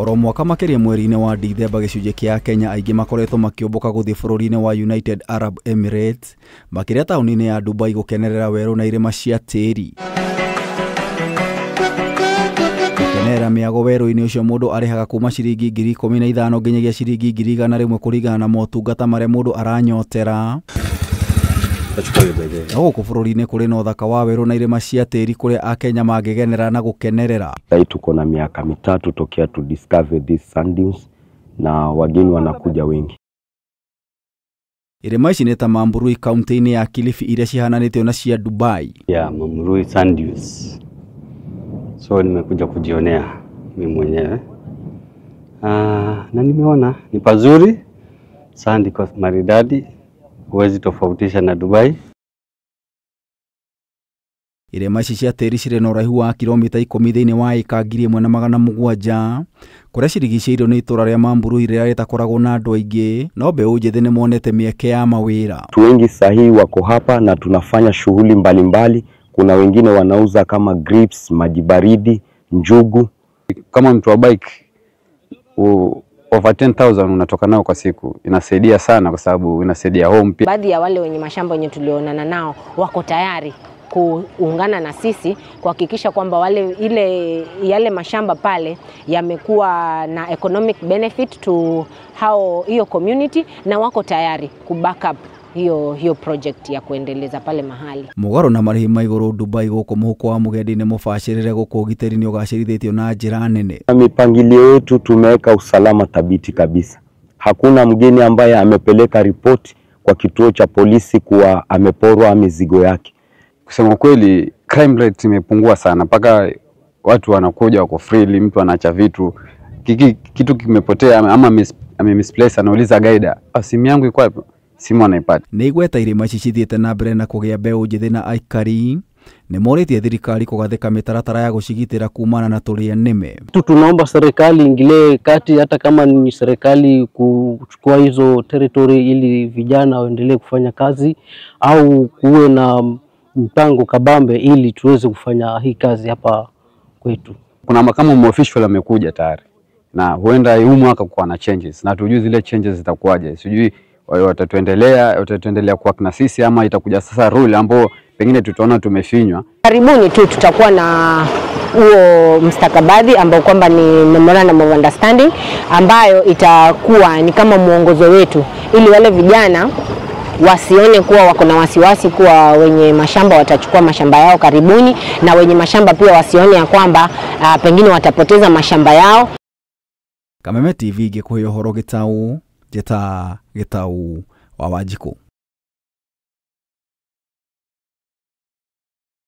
Oro mwaka makĩria mweri-inĩ wa Dithemba gĩcunjĩ kĩa Kenya aingĩ makoretwo makĩũmbũka gũthiĩ bũrũri-inĩ wa United Arab Emirates makĩria taũni-inĩ ya Dubai gũkenerera werũ na irĩma cia tĩri. Gũkenerera mĩago werũ-inĩ ũcio mũndũ arĩhaga kuma ciringi 15,000 nginyagia ciringi 100,000 kũringana na motungata marĩa mũndũ aranyotera. No gũkũ bũrũri-inĩ kũrĩ na ũthaka wa werũ na irĩma cia tĩri kũrĩa Akenya mangĩgenera na gũkenerera. Sasa tuko na miaka 3 tokea tu discover these sand dunes na wageni wanakuja wengi. Irĩma ici nĩ ta Mambrui kaunti-inĩ ya Kilifi iria cihananĩtio na cia Dubai. Ya Mambrui sand dunes. So nimekuja kujionea mimi mwenyewe. Na nimeona ni pazuri, sand iko maridadi, huwezi tofautisha na Dubai. Irĩma ici cia tĩri cirĩ na ũraihu wa kilomita 10 thĩinĩ wa ĩka 1700 kũrĩa cirigicĩirio nĩ itũra rĩa Mambrui rĩrĩa rĩtakoragwo na andũ aingĩ, no mbeũ njĩthĩ nĩ monete mĩeke ya mawĩra. Watu wengi sahihi wako hapa na tunafanya shughuli mbalimbali. Kuna wengine wanauza kama grapes, maji baridi, njugu. Kama mtu wa bike over 10,000 unatoka nao kwa siku. Inasaidia sana kwa sababu inasaidia home pia. Baadhi ya wale wenye mashamba wenye tulionana nao wako tayari kuungana na sisi kuhakikisha kwamba yale mashamba pale yamekuwa na economic benefit to hao hiyo community, na wako tayari ku back up hiyo project ya kuendeleza pale mahali. Mũgarũ na marĩhi ma igũrũ Dubai gũkũ mũhuko wa mũgendi nĩ mũbacĩrĩre gũkũ ũgitĩri nĩ ũgacĩrithĩtio na njĩra nene. Mipangilio yetu tumeweka usalama thabiti kabisa. Hakuna mgeni ambaye amepeleka ripoti kwa kituo cha polisi kuwa ameporwa mizigo yake. Kusema kweli crime rate imepungua sana, mpaka watu wanakuja wako freely, mtu anaacha vitu, kitu kimepotea ama ame misplace, anauliza guide, simu yangu iko wapi? Simu anaipata. Nĩ igweta irĩma ici cithiĩte na mbere na kũgĩa mbeũ njĩthĩ na aikari nĩ morĩtie thirikari kũgathĩka mĩtaratara ya gũcigitĩra kumana na tũrĩa nĩme. Tunaomba serikali ingilie kati, hata kama ni serikali kuchukua hizo territory ili vijana waendelee kufanya kazi, au kuwe na mpango kabambe ili tuweze kufanya hii kazi hapa kwetu. Kuna makamu official amekuja tayari na huenda huu mwaka kuwa na changes, na tujui zile changes zitakuwaje. Sijui watatuendelea kwa na sisi ama itakuja sasa rule ambapo pengine tutaona tumefinywa. Karibuni tu tutakuwa na huo mstakabadhi ambao kwamba ni memorandum of understanding ambayo itakuwa ni kama muongozo wetu ili wale vijana wasione kuwa wako na wasiwasi kuwa wenye mashamba watachukua mashamba yao karibuni, na wenye mashamba pia wasione ya kwamba pengine watapoteza mashamba yao. Kameme TV gikuhe ũhoro Gĩtaũ, njĩta Gĩtaũ wa Wanjikũ.